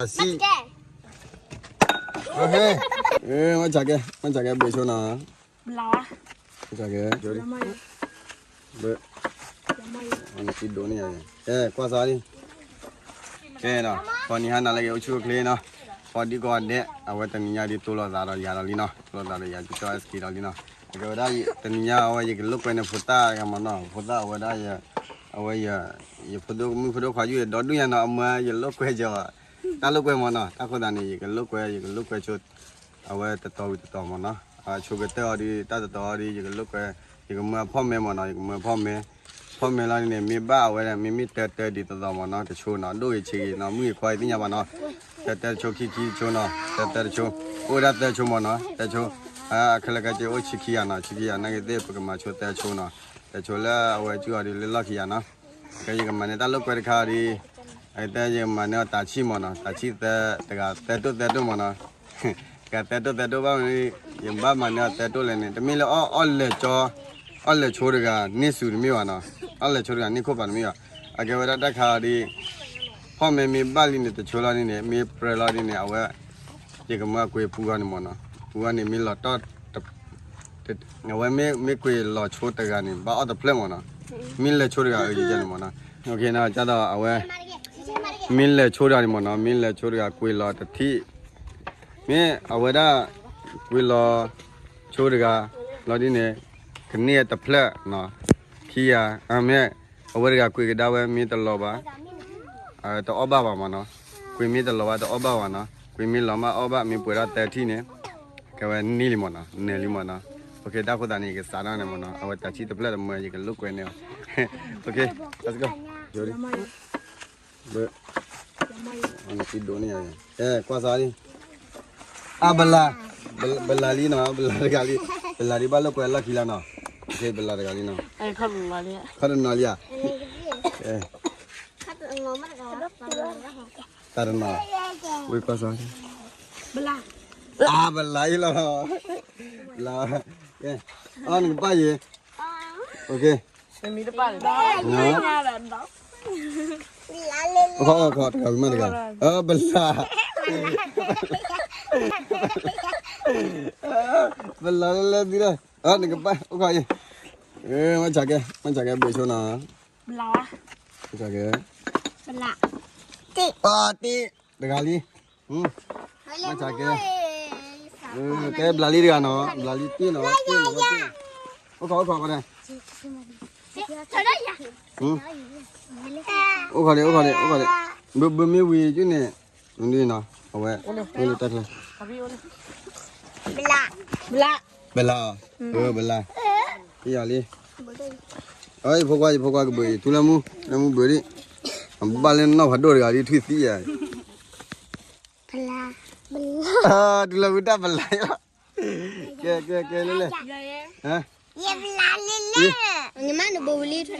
အစံး, မ့ၢ်ကဲ, မ့ၢ်ကဲဘုဆိနီၤ, မ့ၢ်ကဲ, ဘု, နစံးဒိၣ်န့ၣ်ယၤ, ကဲကွၢ်စးလံ, ကဲနီၤ, ပှၤနံၤဟါနၤလၢက့ၤအိၣ်ဆူၣ်အိၣ်ချ့နီၤ, ပှၤဒ်ကိးဂၤဒဲး အဝဲတနံၤညါဒ်သိၣ်လိာ်သးဒီးယၤဒီးလံနီၤ, သိၣ်လိာ်သးဒီးယၤ ကၠီအစကံဒီးလံနီၤ, အကဲဝဲဒၣ် တနံၤညါအဝဲယကလိာ်ကွဲန့ၣ်ဖိသၣ်ဂၤမ့ၢ်နီၤ, ဖိသၣ်အဝဲဒၣ် အဝဲ ယဖိဒိၣ်မုၣ်ဖိဒိၣ်ခွါယုၢ်ဒီဒူၣ်ညါနီၤ, အမၢယလိာ်ကွဲကီး, တၢ်လိာ်ကွဲမ့ၢ်နီၤ, တၢ်ဃိသးန့ၣ် ယကလိာ်ကွဲ ယကလိာ်ကွဲဆိ အဝဲတတီၤဝံၤတတီၤမ့ၢ်နီၤ, အဆိကတၢၢ်အီၤဒီး တၢ်တတီၤအီၤဒီး ယကလိာ်ကွဲ, ယကမၢအဖီၣ်မဲမ့ၢ်နီၤ, ယကမၢအဖီၣ်မဲ, ဖီၣ်မဲလီၤန့ၣ် မ့ၢ်ဘၣ်အဝဲ မ့မ့ၢ်တၢတၢဒ်သိးသိးမ့ၢ်နီၤ, တဆိနီၤ, ဒိၣ်ဂ့ၤဆံးဂ့ၤနီၤ, မုၣ်ဂ့ၤခွါဂ့ၤသ့ၣ်ညါဘၣ်နီၤ, တၢတၢတဆိ ခံခံတဆိနီၤ, တၢတၢတဆိ, အိၣ်ဝဲဒၣ်သၢဆိမ့ၢ်နီၤ, သၢဆိ, အခဲလၢာ်ခဲဆ့အိၣ်ဆံခံဂၤနီၤ, ဆံခံဂၤ နာ်က့သ့ၣ် ပကမၤဆိသၢဆိနီၤ, သၢဆိလၢအဝဲစုအီၤဒီးလၢလီၢ်ခံဂၤနီၤ, ကဲယကမၤန့ၢ်တၢ်လိာ်ကွဲတခါဒီး အတဲယကမၤန့ၢ်အီၤတၤဆံၣ်မ့ၢ်နီၤ, တၤဆံၣ်သၢတဂၤသၢတိၢ်သၢတိၢ်မ့ၢ်နီၤ, တဂၤသၢတိၢ်သၢတိၢ်ဘၣ်မ့ၢ် ယဘၣ်မၤန့ၢ်အီၤသၢတိၢ်လဲၣ်န့ၣ် တမ့ၢ်လၢအီၣ်လဲၤကၠီ, အီၣ်လဲၤဆိတဂၤန့ၢ်ဆူၣ်တမ့ၢ်ဘၣ်နီၤ, အီၣ်လဲၤဆိတဂၤန့ၢ်ခိၣ်ပၤတမ့ၢ်ဘၣ်, အကဲဝဲဒၣ်တၢ်ခါဒီး ဖီၣ်မဲမ့ၢ်ဘၣ်လံန့ၣ် တဆိလီၤဒ်န့ၣ် မ့ၢ်ပြဲလီၤဒ်န့ၣ် အဝဲ ယကမၢအကွ့ၤပူၤဂီၢ်န့ၣ်မ့ၢ်နီၤ, ပူၤဂီၢ်န့ၣ်မ့ၢ်လီၤတီၢ် အဝဲမ့ၢ်ကွ့ၤလီၤဆိတဂၤန့ၣ် ဘၣ်အီၣ်တဖျၢၣ်မ့ၢ်နီၤ, မ့ၢ်လဲၤဆိတဂၤအံၤန့ၣ်မ့ၢ်နီၤ, ကဲနီၤ ကၢ်သိးအဝဲ မ့ၢ်လဲၤဆိတဂၤန့ၣ်မ့ၢ်နီၤ, မ့ၢ်လဲၤဆိတဂၤကွ့ၤလီၤတထံၣ်, မ့ၢ်အဝဲဒၣ် ကွ့ၤလီၤဆိတဂၤ လီၤဒ်န့ၣ် ကန့ၢ်တဖျၢၣ်နီၤ, ခံဂၤ, မ့ၢ်အဝဲတဂၤကွ့ၤကဒါဝဲမ့ၢ်တလီၤဘၣ် တအီၣ်ဘၣ်ဘၣ်မ့ၢ်နီၤ, ကွ့ၤမ့ၢ်တလီၤဘၣ်တအီၣ်ဘၣ်ဘၣ်နီၤ, ကွ့ၤမ့ၢ်လီၤမးအီၣ်ဘၣ် မ့ၢ်ပှဲၤဒၣ်သၢထံၣ်န့ၣ် ကဲဝဲန့ၢ်လံမ့ၢ်နီၤ, နဲၣ်လံမ့ၢ်နီၤ, တၢ်ဃိသးန့ၣ် ယကစးထီၣ်န့ၣ်မ့ၢ်နီၤ, အဝဲတၤဆံတဖျၢၣ်တမၢ ယကလိာ်ကွဲန့ၣ်, ဘၣ် ကွၢ်စးလံ, အဘလး, ဘလးလံနီၤ, ဘလးတဂၤလံ, ဘလးဒ်ဘၣ်လိာ်ကွဲလီၢ်ခံလီၤနီၤ, ဘလးတဂၤလံနီၤ, ခီတနီၤလံဧါ, တၢ်တနီၤ, ဝံကွၢ်စးလံ, အဘလးအံၤလီၤ, ဘလး, အီနကပၣ်ယံၤ, အခီ အခီ တဂၤဝံၤမးတဂၤ, ဘလး, ဘလးလၢလၢသံလီၤ, နကပၣ် အိၣ်ခီအံၤ, မ့ၢ်ဆးကဲ မ့ၢ်ဆးကဲဘုးဆိနီၤ, မ့ၢ်ဆးကဲ, တ့ၢ်, တဂၤလံ, မ့ၢ်ဆးကဲ, ကဲဘျးလံတဂၤနီၤ, ဘျးလံတ့ၢ်နီၤ, တ့ၢ်နီၤ, အိၣ်ခီ အိၣ်ခီ, အိၣ်ခီဒံး အိၣ်ခီဒံး, ဘုးမ့ၢ်ဝံၤကန့ၣ်, အဝဲ, ဘလါ, ဘလါ, ဘလါ, ယဖိခွါ ယဖိခွါကဘုးအံၤ ထူလၢမူ, လၢမူဘုးဒံး, ဘၣ်လၢနီၢ်ဖးဒိၣ်တဂၤဒ်ထွံၣ်သံယၤ, ဘလါ, ထူလၢမူတၢ်ဘလါလီၤ, ကဲ ကဲ ကဲ လဲၤလဲၤ, ယဘလါလဲၤလဲၤ, ညီမနဘိဝံၤလံထွဲ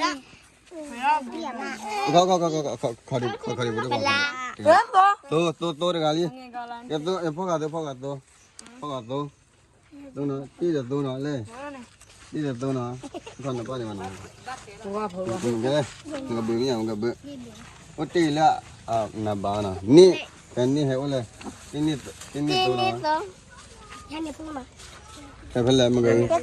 ဒီး, ခီ ခီ ခီ ခီ ခီ ခီ ခီ ခီ သိ သိ သိတဂၤလံ, ယဖီၣ်ဃာ်သိ ဖီၣ်ဃာ်သိ, ဖီၣ်ဃာ်သိ, သိနီၤ တ့ၢ်ဒီးသိနီၤလဲၣ်, တ့ၢ်ဒီးသိနီၤ, ခီနပၢ်န့ၣ်မနီၤ, ကဲ, နကဘုးမ့ၢ်ဧါ နကဘုး, အိၣ်တ့ၢ်လၢ နဘၣ်နီၤ, န့ၢ်, ဖဲန့ၢ်ဟဲအိၣ်လဲၣ်, တ့ၢ်န့ၢ်သိနီၤ, ဖဲဖဲလဲၣ်မ့ၢ်ဂ့ၤ,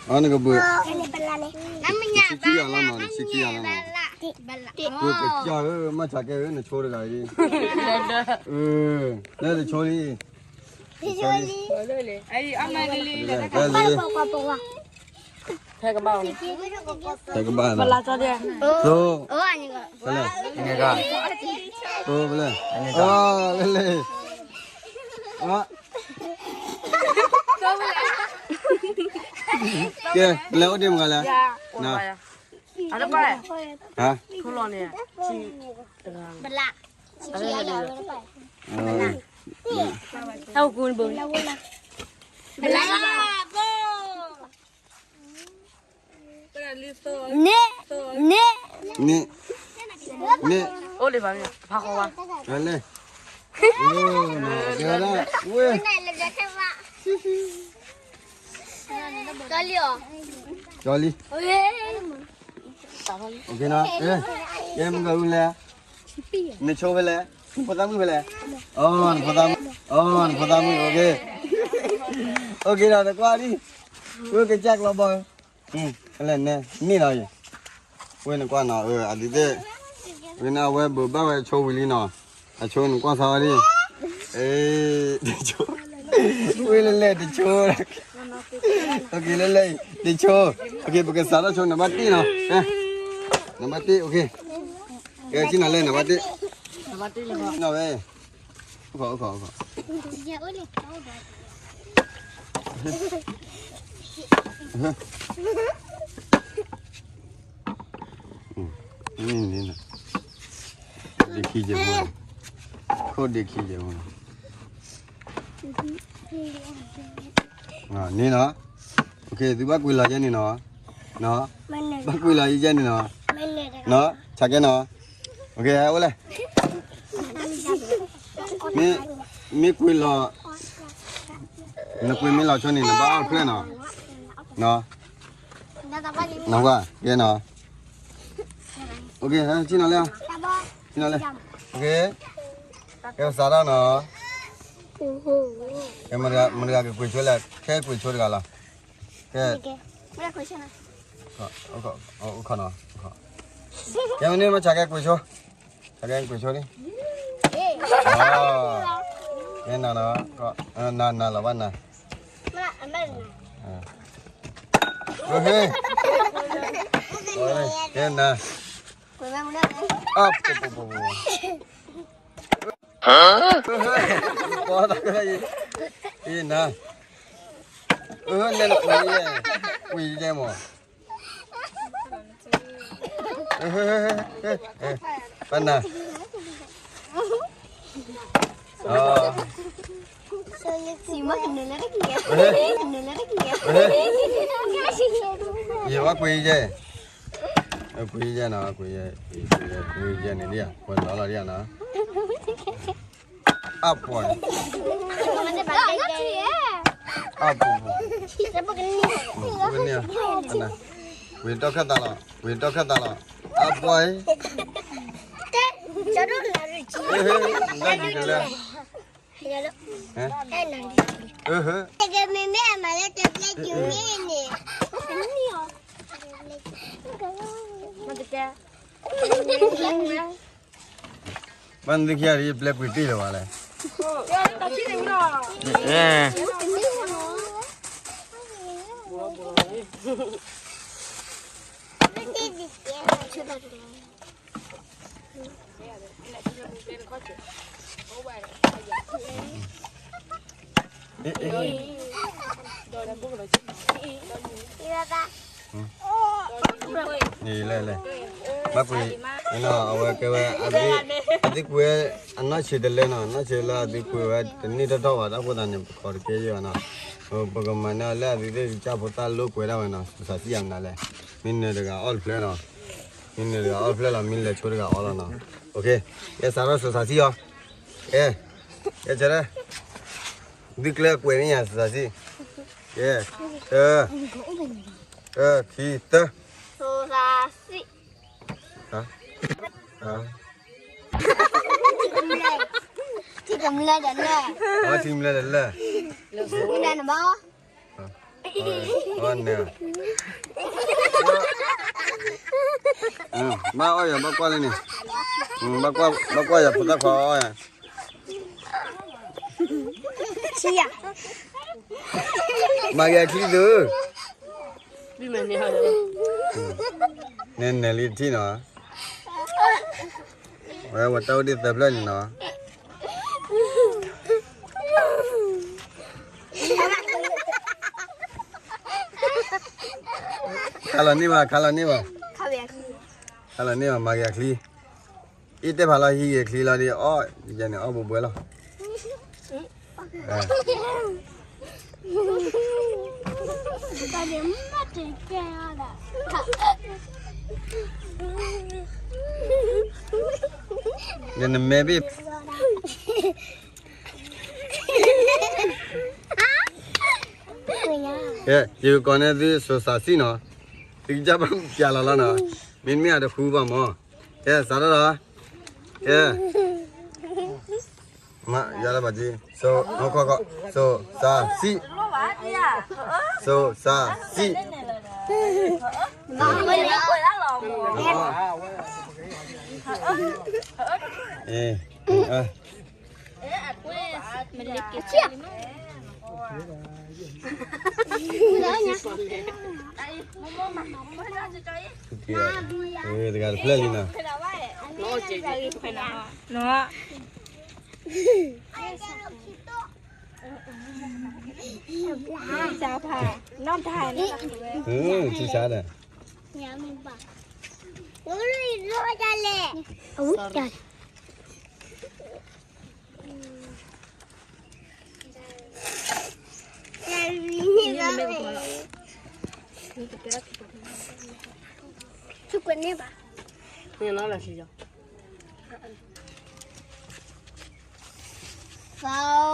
အနကဘုး, ဆံခံဂၤလီၤနီၤ, ဆံခံဂၤလီၤနီၤ, ကစၢ်ဧၢ မ့ၢ်ဆးကဲဧၢ နဆိတဂၤအံၤ, လၢတဆိလံ, တဆိလံ, ဖဲလံ, ဖဲကဘၣ်, သိ, ဖဲလဲၣ်, သိဖဲလဲၣ်, လဲၣ်လဲၣ်, ကဲ ပလဲၤအိၣ်ဒ့မုၢ်ဂၤလဲၣ်, ဟါ, ဘလါ, ဘလါ, န့ၣ်, န့ၣ်, န့ၣ်, အိၣ်လံဘၣ်မ့ၢ် ဖးဃီဝါ, လဲၣ်, ဝဲ, ကၠီလံ, ကဲမုၢ်ဂၤအူလဲၣ်, နဆိဖဲလဲၣ်, နဖိသၣ်မုၣ်ဖဲလဲၣ်, အိ နဖိသၣ်မုၣ်, အိ နဖိသၣ်မုၣ်, အိ က့ၤဒီး နကွၢ်ဒံး, ဝဲကစၢ်ကျီဘီ, လဲၣ်နဲ, န့ၢ်လီၤအံၤ, ဝဲနကွၢ်နီၤ, အဒုးသ့ၣ်, ဝဲန့ၣ်အဝဲဘိးဘၣ်ဝဲဆိဝံၤလံနီၤ, အဆိနကွၢ်စါဝဲဒံး, တဆိ, ဝဲလဲၣ်လဲၣ်တဆိ, လဲၣ်လဲၣ်အံၤ တဆိ, ပကစးထီၣ်ဆိ နဘၣ်တ့ၢ်နီၤ, နဘၣ်တ့ၢ်, ကဲဆ့ၣ်နီၤလဲၣ် နဘၣ်တ့ၢ်, နီၤဝဲ, အိၣ်ခိး အိၣ်ခိး အိၣ်ခိး ဒ့ခံကဲဖိ, ခိၣ်ဒ့ခံကဲဖိ, န့ၣ်နီၤ, သုဘၣ်ကွံာ်လီၤယဲန့ၣ်နီၤ, ဘၣ်ကွံာ်လီၤယဲန့ၣ်နီၤ, ဆးကဲနီၤ, အိၣ်လဲၣ်, မ့ၢ်ကွံာ်လီၤ, နကွံာ်မ့ၢ်လီၤဆိန့ၣ် နဘၣ်အီၣ်တဖျၢၣ်နီၤ, နကွၢ်ကဲနီၤ, ဆ့ၣ်နီၤလဲၣ်, ဆ့ၣ်နီၤလဲၣ်, ကဲစးထီၣ်နီၤ, မတၤဂၤကကွံာ်ဆိလဲၣ်, ခဲကွံာ်ဆိတဂၤလီၤ, ကဲ, အိၣ်ခိးနီၤ, ကဲမ့ၢ်န့ၣ် မ့ၢ်ဆးကဲကွံာ်ဆိ, ဆးကဲကွံာ်ဆိလံ, ကဲနၤနီၤ, နၤနၤလီၤဘၣ်နၤ, ဟ့, ကဲနၤ, အပူၤပူၤပူၤပူၤ, အံၤနၤ, လဲၤလီၤကွံာ်ယဲ, ကွံာ်ယဲမး, ပနၤ, ယဘၣ်ကွံာ်ယဲ, ကွံာ်ယဲနီၤ, ကွံာ်ယဲ, ကွံာ်ယဲန့ၣ်ဒ်, ကွံာ်လီၤလီၤဒ်နီၤ, အပှၤ, အပှၤ, ကွံာ်တီၢ်ခၢၣ်သးလီၤ, ကွံာ်တီၢ်ခၢၣ်သးလီၤ, အပှၤ, တၢ်ဒ်တလဲၣ်, တကယ်မ့မ့ၢ်အမၤလၢတပျဲက့ၤမ့ၢ်န့ၣ်, ဘၣ်နသ့ၣ်ခံဂၤဒ်ပျဲကွံာ်တ့ၢ်လၢၤဘၣ်လဲၣ်, လဲၣ်လဲၣ်, ဘၣ်ကွံာ်, အဝဲကဲဝဲ, အသုကွံာ်ဝဲ, အနီၢ်ဆံးတလၢနီၤ, နီၢ်ဆံးလၢအသုကွံာ်ဝဲတန့ၢ်ထီၣ်ထီၣ်ဘၣ် တၢ်ဖိသးန့ၣ် ပခိးတကဲယဲၢ်ဘၣ်နီၤ, ပကမၤန့ၢ်အီၤလၢအသုသ့ၣ်ကစၢ်ဖိသၣ်လိာ်ကွဲဒၣ်ဝဲနီၤ, စီၤစးစံၣ်အမနုၤလဲၣ်, မ့ၢ်နၢၤတဂၤအီၣ်တဖျၢၣ်နီၤ, မ့ၢ်နၢၤတဂၤအီၣ်တဖျၢၣ်လီၤ, မ့ၢ်လဲၤဆိတဂၤအီၣ်လီၤနီၤ, ကဲစးထီၣ်စီၤစးစံၣ်အီၤ, ကဲ, ကဲဆၢ, သုကျဲကွဲးန့ၢ်ယၤစီၤစးစံၣ်, ကဲ, တၢ, တၢ, ခံ, တၢ, စီၤစးစံၣ် ထံကမျၢၢ်ဒီးလၢၢ်, ထံကမျၢၢ်ဒီးလၢၢ်, ဘၣ်အီၣ်ယၤ ဘၣ်ကွၢ်လၢန့ၣ်, ဘၣ်ကွၢ်ယၤဖိသၣ်ခွါအီၣ်ယၤ, မၤဂ့ၤအချံသု, နဲနဲလံတထံၣ်နီၤ, ဝဲဝဲတၢ်အိၣ်ဒံးသၢဖျၢၣ်န့ၣ်နီၤ, ခါလီၤန့ၢ်ဘၣ် ခါလီၤန့ၢ်ဘၣ်, ခါလီၤန့ၢ်ဘၣ် မၤဂ့ၤအချံ, အ့ၣ်တဲဖးလီၤဟံးဂ့ၤချံလီၤဒ် အီၣ်ယဲန့ၣ် အီၣ်ဘှဲဘှဲလီၤ. နမဲာ်ဘ့ၣ်, ကဲ ယကကိးန့ၢ်သုစီၤစးစံၣ်နီၤ, သုကစၢ်ဘၣ်ပျးလီၤလီၤနီၤ, မ့တမ့ၢ်အတဃုဘၣ်မး, ကဲ စးထီၣ်လီၤ, ကဲ, မ့ၢ်ယၤလၢဘၣ်က့, စိ, ခိၣ်, ခိၣ်, ခိၣ်, စိ, သး, စံး, စိ, သး, စံး, တဂၤတဖျၢၣ်လံနီၤ. လဲၤလံနီၤ, ကဲစးထီၣ်လီၤ. စိ, သး, စံး, စိ, သး, စံး, ကဲအီၣ်လီၤ, ပတီၢ်တဖျၢၣ်လီၤ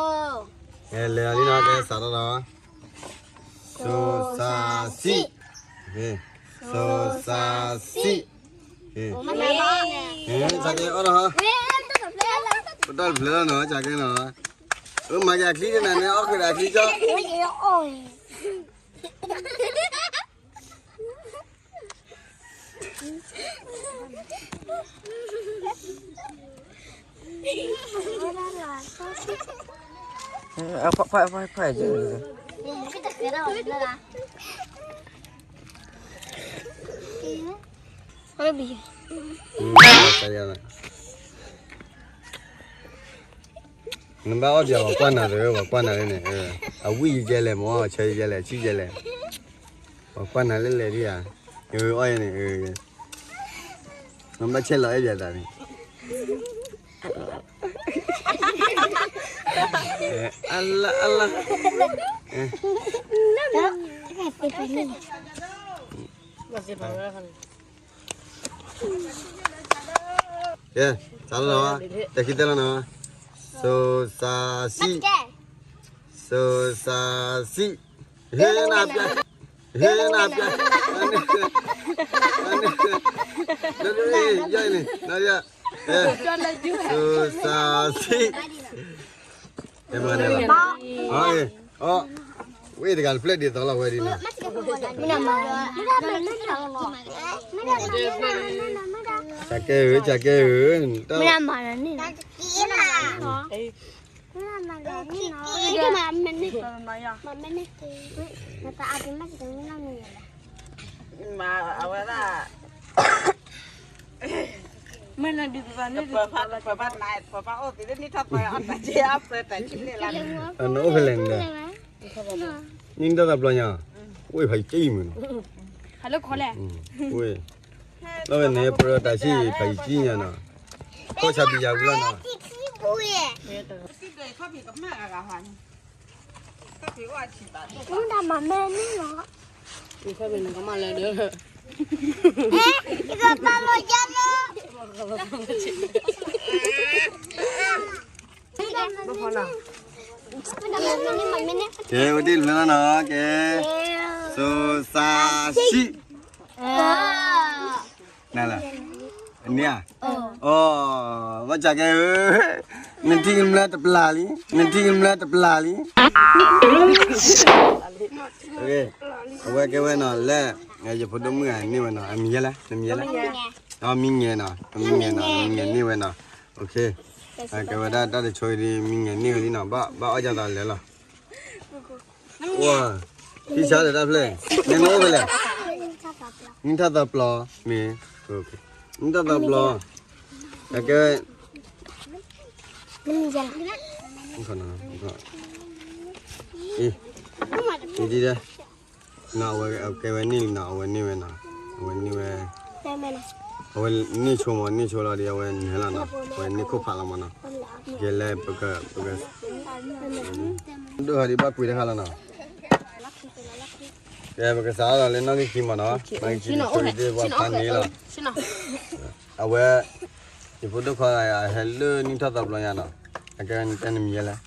နီၤ, ကဲနီၤ, အမၤက့ၤအချံန့ၣ်န့ၣ် အီၣ်ဃုာ်ဒီးအချံကၠီ နဘၣ်အီၣ်ဒံးဝဲကွၢ်နၤတဝဲ ဝဲကွၢ်နၤလၢန့ၣ်, အဝံၣ်ယဲလဲၣ်မ့ၢ် ဆၢယဲလဲၣ် ဆံယဲလဲၣ်, ဝဲကွၢ်နၤလၢလဲၣ်ဒံးဧါ, အီၣ်ယဲန့ၣ်, နဘၣ်ဆဲးလီၤအဲၣ်ယၤသးန့ၣ်, အလၢအလၢ ကဲ, စးထီၣ်လီၤ, တၢ်ခံတဲလီၤနီၤ, စိ, သး, စံး, စိ, သး, စံး, ဟ့ၣ်နၤပျဲ, ဟ့ၣ်နၤပျဲ, နဒုးအံၤ ယဲအံၤန့ၣ်, နဒုး, စိ, သး, စံး, တဲမၤန့ၣ်လီၤ, အ, အ, ဝဲတဂၤတဖျၢၣ်ဒ်သိးလီၤဝဲဒ်န့ၣ်, ကၢ်ကဲဧၢ ကၢ်ကဲဧၢ, မ့ၢ်မၤန့ၣ်, မၤအဝဲဒၣ်, မ့ၢ်နဒုးပပၢ်န့ၣ်, ပပၢ်အိၣ်သ့လၢနံၣ်ထီၣ်သီအီၣ်တၢ်ကဲအဖျၢၣ်တၢ်ဆံးန့ၣ်လီၤ, အနအိၣ်ဖဲလဲၣ်န့ၣ်, နံၣ်ထီၣ်သးပျီညါ, အိၣ်ဖးကံမုၢ်, ဝဲ, လီၤဝဲန့ၣ် ပရၢတၢ်ဆံးဖးကံညါနီၤ, ခိၣ်ဆါဘံယၤဝံၤလီၤနီၤ, မ့ၢ်ဒၣ်မၤမဲာ်န့ၣ်လီၤ, မ့ၢ်ဒၣ်မၤမဲာ်န့ၣ်လီၤ, ကဲ ဝဲတ့ၢ်တဖျၢၣ်လီၤနီၤ, ကဲ, စိ, သး, စံး, နလၢ, အန့ၣ်ဧါ, အိ, ဘၣ်စးကဲဧၢ, နထံၣ်ကမျၢၢ်တပျၢ်လံ, နထံၣ်ကမျၢၢ်တပျၢ်လံ, အဝဲကဲဝဲနီၤ လၢ ယဖိဒိၣ်မုၣ်ဂၤန့ၢ်ဝဲနီၤ, အမံၤယဲလဲၣ်, နမံၤယဲလဲၣ်, မံၤငဲနီၤ, မံၤငဲနီၤ, မံၤငဲန့ၢ်ဝဲနီၤ, ကဲဝဲဒၣ်တၢ်တဆိဒ် မံၤငဲန့ၢ်ဝဲလံနီၤ, ဘၣ်အီၣ်ဒ်သိးလဲၤလီၤ, ဝဲ, ထံဆါဒီးတၢ်ဖျၢၣ်, နအိၣ်ဖဲလဲၣ်, နံၣ်ထီၣ်သးပျီ, မ့ၢ်, နံၣ်ထီၣ်သးပျီ, ကဲ အံၤ, အဝဲကဲဝဲန့ၢ်လံနီၤ, အဝဲန့ၢ်ဝဲနီၤ, အဝဲန့ၢ်ဝဲ, အဝဲန့ၢ်ဆိမး, န့ၢ်ဆိလီၤဒီး အဝဲနၢၤလီၤနီၤ, အဝဲန့ၢ်ခိၣ်ဖးလီၤမးနီၤ, ကဲလၢ ပက, ဒိၣ်ဟီဒ်ဘၣ်ကွံာ်တခါလီၤနီၤ, ကဲ ပကစးထီၣ်လၢနီၣ်ဂံၢ်ခံမးနီၤ, နီၣ်ဂံၢ်ခံဆိဒ်ပှၤဖးန့ၢ်လီၤ, အဝဲ, ယဖိဒိၣ်ခွါဂၤ ဟဲလၢနံၣ်ထီၣ်သးပျီညါနီၤ, အကဲနတဲနမံၤယဲလဲၣ်,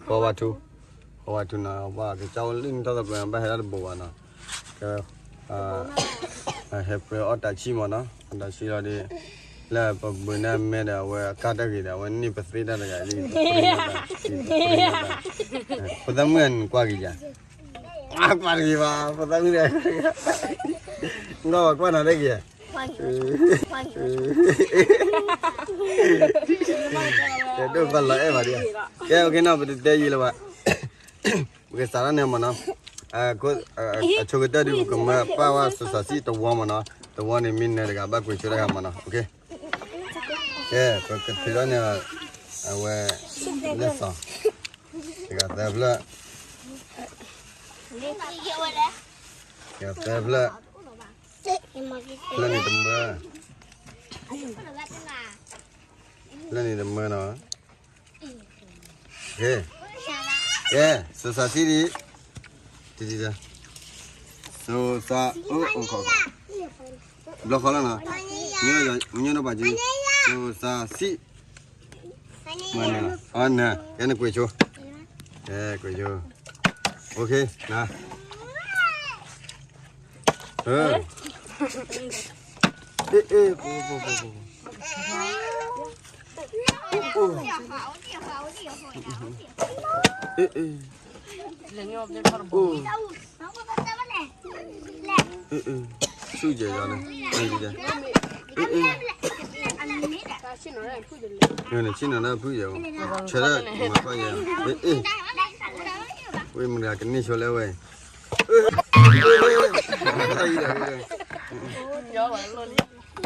ကိးဝါထူ, ကိးဝါထူနီၤ, ပှၤကစၢ်အိၣ်လၢနံၣ်ထီၣ်သးပျီညါ ဘၣ်ဟဲဒၣ်တဘိဘၣ်နီၤ, ကဲ, ဟဲပြၢအီၣ်တၢ်ဆံးမးနီၤ, အီၣ်တၢ်ဆံးလီၤဒီး, လၢပဘုးန့ၢ်မဲဒီး အဝဲအကါတၢ်ဂ့ၤဒီး အဝဲန့ၢ်ပသ့တၢ်တဂၤလံ, ဖိသၣ်မုၣ်နကွၢ်က့ၤယၤ, ကွၢ်တဂ့ၤဘၣ်, ဖိသၣ်မုၣ်ဒီး ကွၢ်နၤတဂ့ၤ, ကဲဒိၣ်ကီလီၤအဲၣ်ဘၣ်ဒံး, ကဲ OK နီၤ ပတတဲယံာ်လၢၤဘၣ်, ပကစးထီၣ်န့ၣ်မ့ၢ်နီၤ, အဆိကတၢၢ်ဒုး ပကမၢပာ်ဝဲစီၤစၤစံၣ်တဝီမ့ၢ်နီၤ, တဝီန့ၣ်မ့ၢ်နၢၤတဂၤ ဘၣ်ကွံာ်ဆိတၢ်ဂၤမ့ၢ်နီၤ, OK ကဲ ပကထုးထီၣ်န့ၢ် အဝဲ လၢစီၤ တဂၤသၢဖျၢၣ်, တဂၤသၢဖျၢၣ်, ဖျၢၣ်န့ၣ်တမၢ, ဖျၢၣ်န့ၣ်တမၢနီၤ, ကဲ ကဲ စီၤစၤစံၣ်ဒံး, တံၤတံၤတံၤ, စီၤစၤ အိၣ် ဘျီဃီလီၤနီၤ, မညိၣ်နီၣ်ပာ်ကံ, စီၤစၤစံၣ်, အနၢၤ ကဲနကွံာ်ဆိ, ကဲကွံာ်ဆိ, OK နၤ, အ့ အ့ အ့ အ့ ဆူၣ်ယဲၢ်ယီၤန့ၣ်, အ့ အ့ ဆ့ၣ်နီၤဒၣ်ဖုၣ်ယဲၢ်, ဆၢထၢၣ်မၤကွၢ်ယဲၢ်, အ့ အ့ ဝဲမုၢ်ဂၤကန့ၢ်ဆိလၢဝဲ,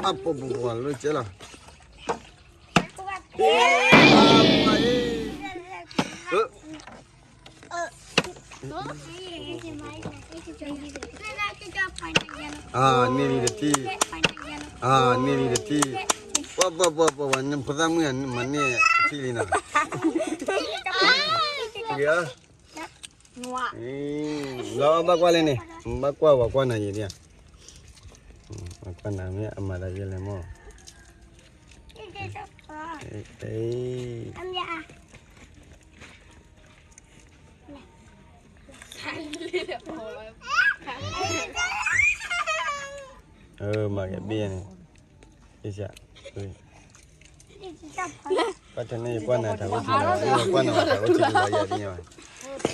အပူၤပူၤပူၤလၢကဲလီၤ, အန့ၢ်လံတထံၣ်, အန့ၢ်လံတထံၣ်, ပှၤပှၤပှၤပှၤ နဖိသၣ်မုၣ်မၤန့ၢ်တထံၣ်လံနီၤ, လီၤဘၣ်ကွၢ်လၢန့ၣ်, ဘၣ်ကွၢ်ဝဲကွၢ်နၤယံၤဒံး, ဘၣ်ကွၢ်နၤမ့ၢ်အမၤသးယဲလဲၣ်မၢ်, မၤကဘ့ၣ်န့ၣ်, ဘၣ်ထဲန့ၣ် ကွၢ်နၤတၢ်ဝဲထံလီၤ, ကွၢ်နၤတၢ်ဝဲထံလီၤယၤဒ်န့ၣ်,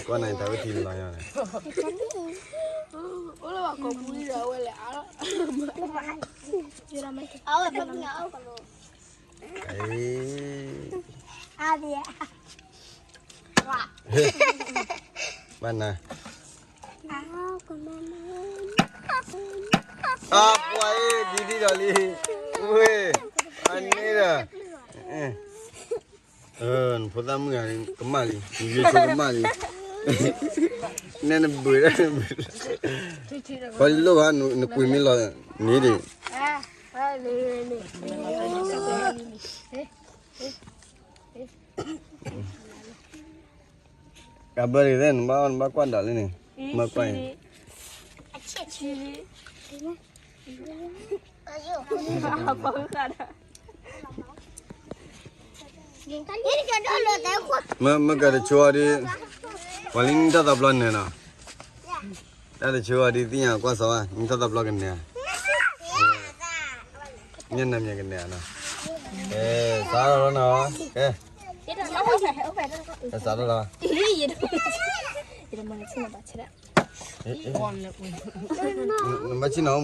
ကွၢ်နၤတၢ်ဝဲထံလီၤယၤန့ၣ်, ဘၣ်နၤ, အပှၤအ့ၣ် ဒ်ဒ်ဒီးလံ, ဝ့ၢ်, အန့ၣ်ဒီး, နဖိသၣ်မုၣ်ဂၤကမၣ်လံ, နယိၤဆိကမၣ်လံ, နဲနဘုးဒၣ်, ပှၤလံလိၣ်ဘၣ် နကွံာ်မ့ၢ်လီၤန့ၣ်ဒံး ကဘၢတက့ၢ် နဘၣ်ကွၢ်ဒီးလံန့ၣ်, မ့ၢ်ကွၢ်အံၤ, မ့ၢ်ကတဆိအီၤဒ်, ပှၤလၢနံၣ်ထီၣ်သီပျီန့ၣ်နီၤ, တၢ်တဆိအီၤဒ်သ့ၣ်ညါကွၢ်စီၤဘၣ် နံၣ်ထီၣ်သီပျီကနဲၣ်ဧါ, မ့ၢ်နမ့ၢ်ကနဲၣ်ဧါနီၤ, ကဲ, စးထီၣ်လီၤနီၤ, ကဲ, ကဲစးထီၣ်လီၤ နဘၣ်ဆ့ၣ်နီၤ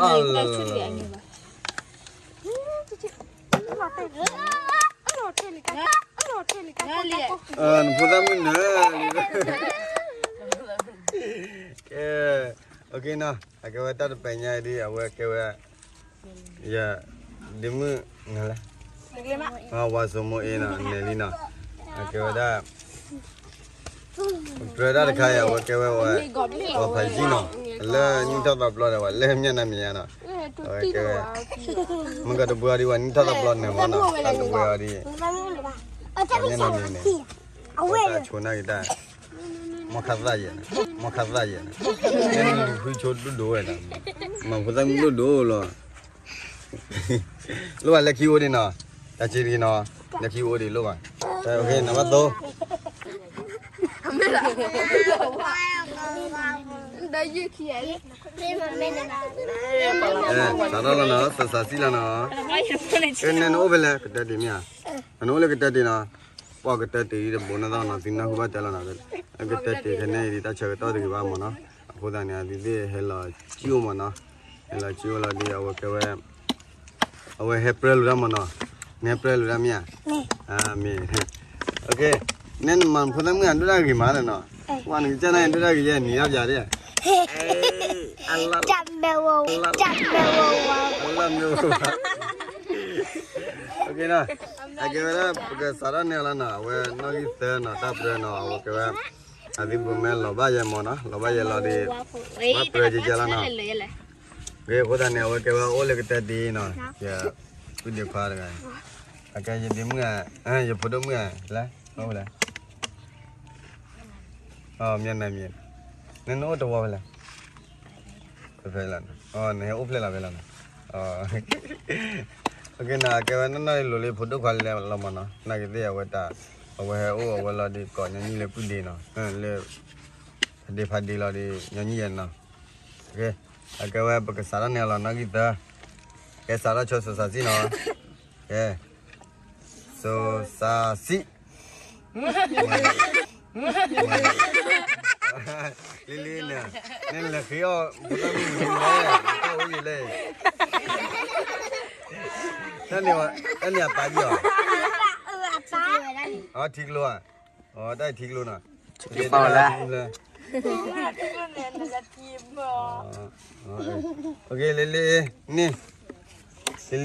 အိၣ်မူနီၤ, အလၢ နဖိသၣ်မုၣ်နၢၤ, ကဲ, အကဲနီၤ, အကဲဝဲတၢ်တပညါဒ် အဝဲကဲဝဲ, ယ, ဒ့မုၣ်နလဲၣ်, ဝါစိမိၣ်အ့နီၤ နဲၣ်လံနီၤ, အကဲဝဲဒၣ် ကြၢးတၢ်တခါအံၤ အဝဲကဲဝဲဝဲ, ပှၤဖးယံၤနီၤ, လၢနံၣ်ထီၣ်သီပျီဒီး ပှၤလၢမ့ၢ်နမ့ၢ်ဧါနီၤ, ကဲဝဲ, မုၢ်ကီၢ်တဘှဲအီၤဒ်ဝဲ နံၣ်ထီၣ်သးဘျီနၢၤမၢ်နီၤ, တၢ်တဘှဲအီၤဒ်, အဝဲန့ၣ်မ့ၢ်န့ၣ်, အဝဲတၢ်ဆိနၢ်ဂ့ၤတၢ်, မီၢ်ခါသၣ်ယဲၢ်န့ၣ်, မီၢ်ခါသၣ်ယဲၢ်န့ၣ်, နလူၤဃုဆိဒိၣ်ဒိၣ်ဝဲဒၣ်, မၤဖိသၣ်မုၣ်ဒိၣ်ဒိၣ်လီၤ, လိၣ်ဘၣ်လၢခံအိၣ်ဒံးနီၤ, တၢ်စ့တဂ့ၤနီၤ, လၢခံအိၣ်ဒံးလိၣ်ဘၣ်, နဘၣ်သိ စးထီၣ်လီၤနီၤ, စစးစံၣ်လီၤနီၤ, နအိၣ်ဖဲလဲၣ် ကတၢၢ်တ့ၢ်မ့ၢ်ဧါ, နအိၣ်လၢကတၢၢ်တ့ၢ်နီၤ, ပှၤကတၢၢ်တ့ၢ်ဒ်တဘိးနီၢ်သီနီၤ, သုနၢ်ဟူဘၣ်တဲလီၤနီၤ, ကတၢၢ်တ့ၢ်ခဲန့ၣ်ဒ်တၢ်ဆၢကတီၢ်တဂ့ၤဘၣ်မၢ်နီၤ, အဃိသတးန့ၣ် အသုသ့ၣ်ဟဲလီၤစံၣ်အိၣ်မၢ်နီၤ, ဟဲလီၤစံၣ်အိၣ်လီၤဒ်အဝဲကဲဝဲ အဝဲဟဲပြၢလိာ်တၢ်မၢ်နီၤ, နဟဲပြၢလိာ်တၢ်မ့ၢ်ဧါ, မ့ၢ်, နဲနမၤဖိသၣ်မုၣ်အဒိၣ်တၢ်ဂ့ၤမးနီၤ, ပှၤနကစၢ်န့ၣ်ဒိၣ်တၢ်ဂ့ၤယဲၢ်နံၤအါပၠးဒ်, တၢ်မဲဝဲ, တၢ်မဲဝဲဝဲ, အကဲဝဲဒၣ် ပကစးထီၣ်န့ၢ်အီၤလီၤနီၤ, အဝဲနီၣ်ဂံၢ်သၢနီၤ, တၢ်ပြၢနီၤ, အဝဲကဲဝဲ အသုပမ့ၢ်လီၤဘၣ်ယဲၢ်မၢ်နီၤ, လီၤဘၣ်ယဲၢ်လီၤဒီး ဘၣ်ပြၢကကဲလီၤနီၤ, အဃိသတးန့ၣ် အဝဲကဲဝဲအိၣ်လၢကတၢၢ်တ့ၢ်နီၤ, ယပုၢ်ဒ့ခွါတဂၤ, အကဲယဒ့မုၣ်ဧါ, ယဖိဒိၣ်မုၣ်ဧါ, လဲၣ်, အိၣ်ဖဲလဲၣ်, မ့ၢ်နမ့ၢ်, နနအိၣ်တဝီဖဲလဲၣ် ဖဲလီၤ, နဟဲအိၣ်ဖျဲၣ်လီၤဖဲလီၤနီၤ, အကဲနီၤ, အကဲဝဲနီၢ်နီၢ်လိၤလၢဖိဒိၣ်ခွါလဲၤလီၤမၢ်နီၤ, နာ်က့သ့ၣ်အဝဲတၢ်, အဝဲဟဲအိၣ်အဝဲလီၤဒီးကိးညီနုၢ်လၢပုၢ်ဒ့နီၤ, လၢ ဖးဒ့ဖးဒ့လီၤဒီး ညီနုၢ်ယဲၢ်နီၤ, အကဲဝဲပကစးထီၣ်န့ၢ်အီၤလီၤနီၣ်ဂံၢ်သၢ, ကဲစးထီၣ်ဆိစစးစံၣ်နီၤ, ကဲ, ဆိစစံၣ် လံလံန့ၣ်, နလဲၤဃ့အီၣ်, တၢ်န့ၣ်အပၢ်ယီၤ, ထံကျိဧါ, အတၢ်ထံကျိနီၤ, လံလံ, န့ၣ်, လံလ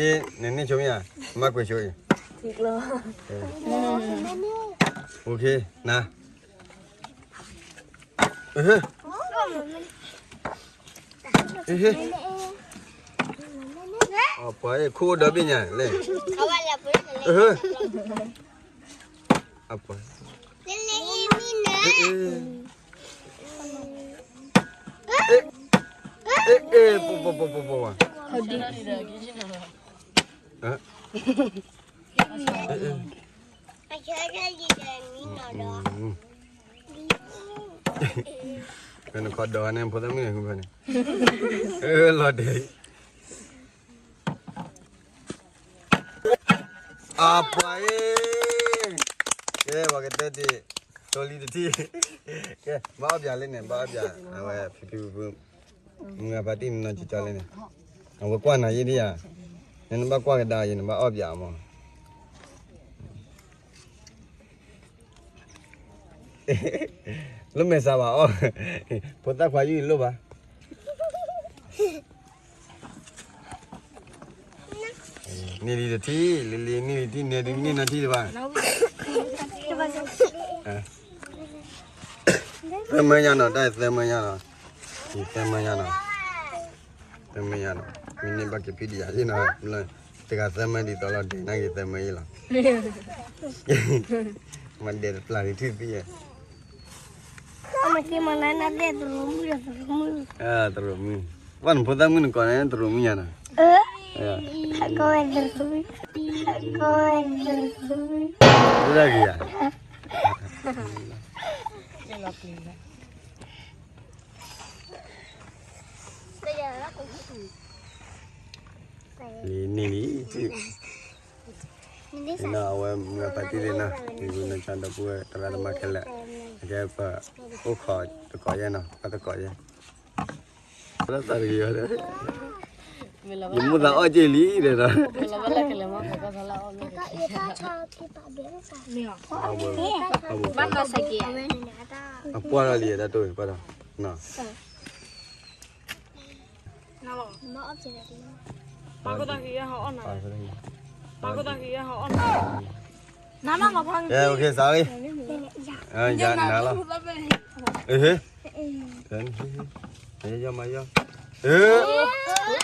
ံ, နန့ၢ်ဆိမ့ၢ်ဧါ, မၤကွံာ်ဆိအံၤ, န, ပှၤခိၣ်ဒီဘ့ၣ်ညါလဲၣ်, အပှၤ, အဲ, အဲ, အဲ, ပပပပပ, နခီဒီးန့ၣ် ဖိသၣ်မုၣ်န့ၣ် ဃုဖဲန့ၣ်, လီၤဒဲး, အပှၤအ့, ကဲ ပှၤကတၢၢ်တ့ၢ်, တိလံတထံၣ်, ကဲ ဘၣ်အီၣ်ပၠးလံန့ၣ် ဘၣ်အီၣ်ပၠး, အဝဲဖံဖံဖုဖု, မုၢ်ဂၤဖါတံၢ်နီၢ်ကၠီကၠီလံန့ၣ်, အဝဲကွၢ်နၤယဲဒ်ယၤ, နနဘၣ်ကွၢ်ကဒါယဲ နဘၣ်အီၣ်ပၠးအီၤမး လၢမဲာ်ဆှးဘၣ်အီၣ်, ဖိသၣ်ခွါယုၢ်အံၤလိၣ်ဘၣ်, န့ၢ်လံတထံၣ်, လံလံန့ၢ်လံတထံၣ်, န့ၢ်ဒုးန့ၢ်နီၢ်ထံၣ်တဘၣ်, သၢမၢညါနီၤ, တၢ်သၢမၢညါနီၤ, သၢမၢညါနီၤ, သၢမၢညါနီၤ, မ့ၢ်န့ၢ်ဘၣ်က့ၤဖံးဒံးယၤလံနီၤ, တဂၤသၢမၢဒ်သိးလီၤဒဲး နာ်က့ၤသၢမၢအံၤလီၤ, မၤဒဲးတပျၢ်ဒံးထံၣ်သံယဲ မ့ၢ်က့ၤမၤနါနါဒဲးတရိးမုၣ်ဒီးတရိးမုၣ်, တရိးမုၣ်, ပှၢ်နဖိသၣ်မုၣ်နကိးန့ၣ်တရိးမုၣ်ညါနီၤ, ကဝဲတရိးမုၣ်, ကဝဲတရိးမုၣ်, ဒၣ်ဂ့ၤယၤ လံန့ၢ်လံ, အဝဲမုၢ်ဂၤဖါတံၢ်လံနီၤ, မုၢ်ဂၤဖါတံၢ်လံနီၤ, အကဲပအိၣ်ခိးတကိးယဲနီၤ, ပသကိးယဲ, သးတဂ့ၤ, ယမိၢ်သးအီၣ်က့ၤလံဒီး, အပှၢ်ထီၣ်လံတၢ်တိၢ်, ပှၢ်ထီၣ်, ကဲ စးလံ, ယၤနၤလီၤ, မၤယီၤ, မၤယီၤ, အၢ ဝ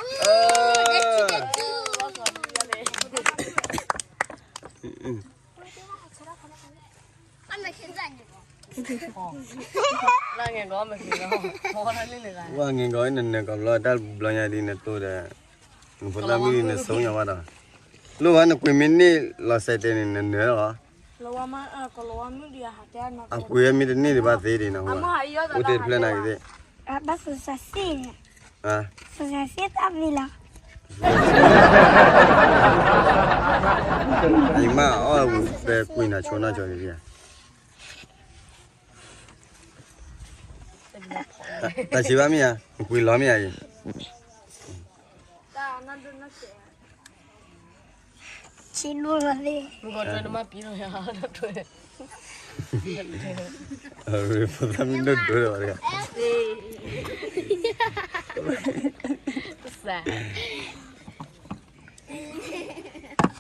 ဲငဲၤကီးနနၢၤကီးဘျီ တၢ်ဘျီညါဒ်နတိၢ်ဒီး နဖိသၣ်မုၣ်ဒ်နဆိညါဘၣ်ဒီး လိၣ်ဘၣ်နကွံာ်မ့ၢ်န့ၢ်လီၤစဲးတဲန့ၣ် နနၢၤလီၤ အပှ့ၤမ့ၢ်တန့ၢ်ဒံးဘၣ်သ့ဒံးနီၤ အိၣ်တ့ၢ်တဖျၢၣ်နာ်က့သ့ၣ် ဘၣ်စူးစဲးစ့ၣ်န့ၣ် စူးစဲးစ့ၣ်တၢ်မံၤလီၤ အံၤမ့ၢ်အီၣ်ဝံၤပဲကွံာ်နၤဆိနီၢ်ကီၢ်က့ၤ တၢ်ဆံးဘၣ်မ့ၢ်ဧါ နကွံာ်လီၤမ့ၢ်ဧါအံၤ ဆံးလိၣ်လီၤသ့ၣ် မ့ၢ်ကီးတမ့ၢ်ပံၤလီၤယၤ ဖိသၣ်မုၣ်ဒိၣ်ဒိၣ်လီၤဘၣ်တဂၤ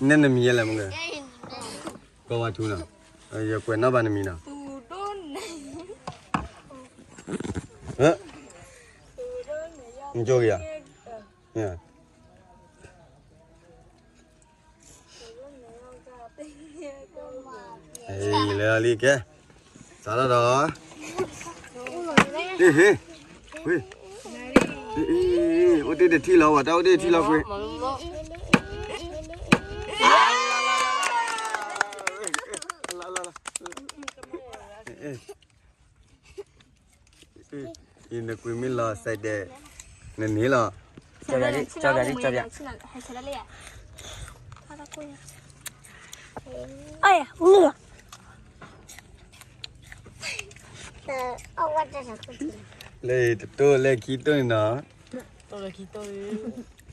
နဲနမံၤယဲလဲၣ်မ့ၢ်ဂ့ၤ ကီဝါထူနီၤ ယကွဲးနီၣ်ဘၣ်နမံၤနီၤ နကၠိက့ၤယၤ လဲၤလီၤလံကဲ စးထီၣ်ဒီး ဟ့ၣ်ဟ့ၣ် ဝ့ၢ် အိၣ်တ့ၢ်တထံၣ်လီၤ ဝဲတၢ်အိၣ်တ့ၢ်တထံၣ်လီၤကွံာ် အံၤနကွံာ်မ့ၢ်လီၤစဲးဒဲး နန့ၢ်လီၤ ကၠီဘၣ်ဒံ ကၠီဘၣ်ဒံ ကၠီဘၣ် လၢတတိၢ်လၢခံတိၢ်န့ၣ်နီၤ တိၢ်လၢခံတိၢ် ကန့ၢ်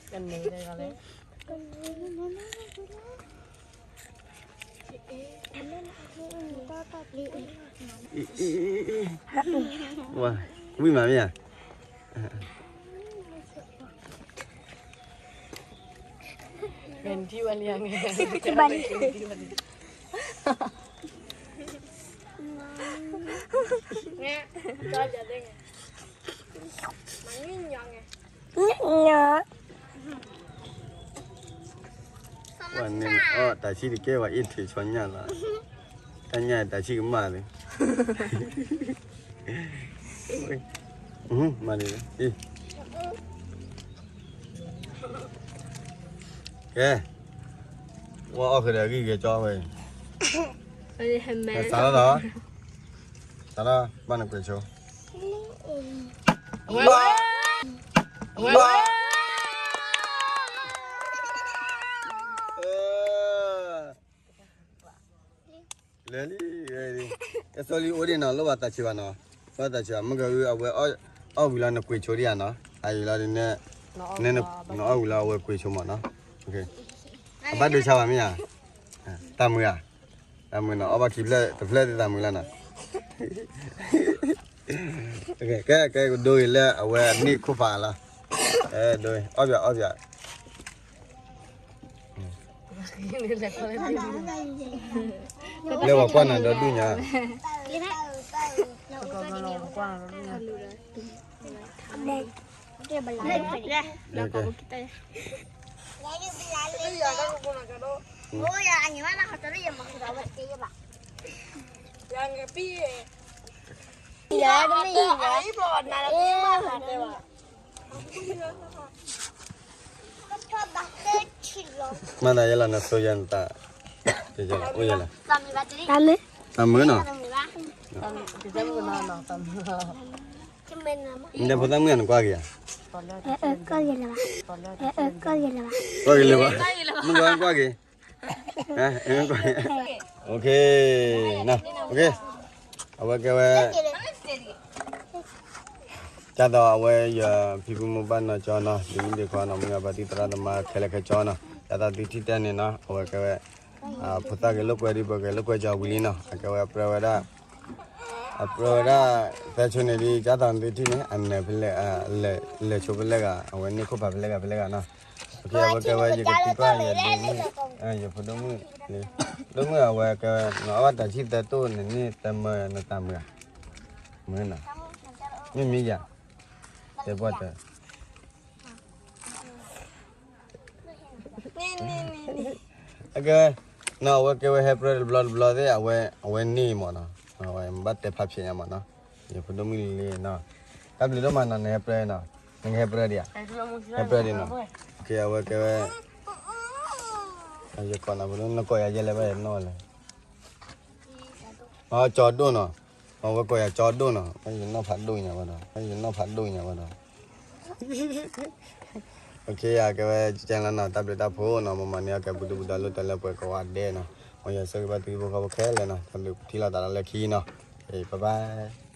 လၢ ဝံၣ်မးမ့ၢ်ဧါ ထံၣ်ဘၣ်လံ ပှၤန့ၣ်အီၣ်တၢ်ဆံၣ်တကဲ ပှၤအ့ၣ်ထုးဆီညၣ်လီၤ တၢ်ညၣ်တၢ်ဆံၣ်ကမၣ်လံ မၤန့ၣ် ကဲ ဝဲအီၣ်ဃုာ်ဒီးအဂံၢ်ဂဲၤကၠီဝဲ စးထီၣ်ဒီး စးထီၣ် ဘၣ်နကွဲးဆိ လဲၤလံ ကဲ စီလံ အိၣ်ဒံးနီၤ လိၣ်ဘၣ်သးဆံးဘၣ်နီၤ လိၣ်ဘၣ်သးဆံးဘၣ် မ့ၢ်ကအု အဝဲအီၣ်ဝံၤလီၤ နကွံာ်ဆိဒံးဧါနီၤ အအံၤလီၤဒ်န့ၣ် နအီၣ်ဝံၤလီၤ အဝဲကွံာ်ဆိမးနီၤ အဘၣ်ဒိဆါဘၣ်မ့ၢ်ဧါ တၢ်မုာ်ဧါ တၢ်မုာ်နီၤ အီၣ်ဘၣ်ခံဖျၢၣ်တဖျၢၣ်သ့ၣ်တၢ်မုာ်လီၤနီၤ ကဲ ကဲ ကဒိဂ့ၤလၢအဝဲန့ၢ်ခိၣ်ဖးလီၤ ဒိ အီၣ်ပၠး အီၣ်ပၠး လၢပှၤကွၢ်နၤဒီဒူၣ်ညါ မၤသးယဲလီၤ နသိယဲနသး အိၣ်ယဲလီၤ တၢ်မုာ် တၢ်မုာ်နီၤ နဖိသၣ်မုၣ်နကွၢ်က့ၤဧါ ကွၢ်က့ၤလၢၤဘၣ် မုၣ်ကကွၢ်က့ၤ အဝဲကဲဝဲ ကၢ်သိးအဝဲယဖံဖုမိၢ်ပၢ်နီၢ်ကၠီနီၤ ဒ်မုၢ်ဒ့ခွါနီၤ မုၢ်အဘၣ်တံၢ်သရၣ်သမါခဲလၢာ်ခဲဆ့နီၤ ကၢ်သိးသုထံၣ်တဲန့ၣ်နီၤ အဝဲကဲဝဲ ဖိသၣ်ဂ့ၤလိာ်ကွဲဒ်ပှၤဂ့ၤလိာ်ကွဲကၠီဝံၤလံနီၤ အကဲဝဲပြၢဝဲဒၣ် အပြၢဝဲဒၣ် သၢဆိန့ၣ်ဒ်ကၢ်သိးသုထံၣ်န့ၣ် အနၢၤဖဲလဲၣ် လဲၤဆိဖဲလဲၣ်ဂၤ အဝဲန့ၢ်ခိၣ်ဖးဖဲလဲၣ်ဂၤဖဲလဲၣ်ဂၤနီၤ အဝဲကဲဝဲယကသံကွၢ်ယဒိၣ်မုၣ် ယဖိဒိၣ်မုၣ် ဒိၣ်မုၣ်အဝဲကဲဝဲ နအီၣ်ဘၣ်တၢ်ဆံၣ်သၢတိၢ်န့ၣ် နတၢ်မုာ်နတၢ်မုာ်ဧါ မုာ်နီၤ မ့ၢ်မ့ၢ်ယၤ တဲပှၢ်တၢ် ကဲဝဲ, နီၤ အဝဲကဲဝဲဟဲပြၢတဘျီတဘျီသ့ၣ် အဝဲ အဝဲန့ၢ်မးနီၤ, အဝဲဘၣ်တဲဖးဖျဲးညါမးနီၤ, ယဖိဒိၣ်မုၣ်လံလံနီၤ, တၢ်ဘျုးဒိၣ်မးနီၤ နဟဲပြၢနီၤ, နကဟဲပြၢဒံးဧါ, ဟဲပြၢဒံးနီၤ, အဝဲကဲဝဲ, ယကိးနၤဖိဒိၣ် နကိးယၤယဲလဲၣ် ဘၣ်ယနီၢ်လဲၣ် အကၠီဒိၣ်နီၤ, အဝဲကိးယၤကၠီဒိၣ်နီၤ, ယနီၢ်ဖးဒိၣ်ညါဘၣ်ဒီး, ယနီၢ်ဖးဒိၣ်ညါဘၣ်ဒီး, ကဲဝဲကဲလီၤနီၤ, တၢ်ဘျုးတၢ်ဖှိၣ်နီၤ, မ့ၢ်မၤန့ၢ်အီၣ်ကဲပူၤဒုပူၤဒီးလိၣ်တၢ်လၢပှဲၤကိးဂၤဒဲးနီၤ, မ်ယွၤဆိၣ်ဂ့ၤဘၣ်သုဖိဃီဖိခဲလၢာ်နီၤ, တၢ်ဘျုးထံၣ်လိာ်သးဒီးလၢခံနီၤ, ဘၣ်ဘၣ်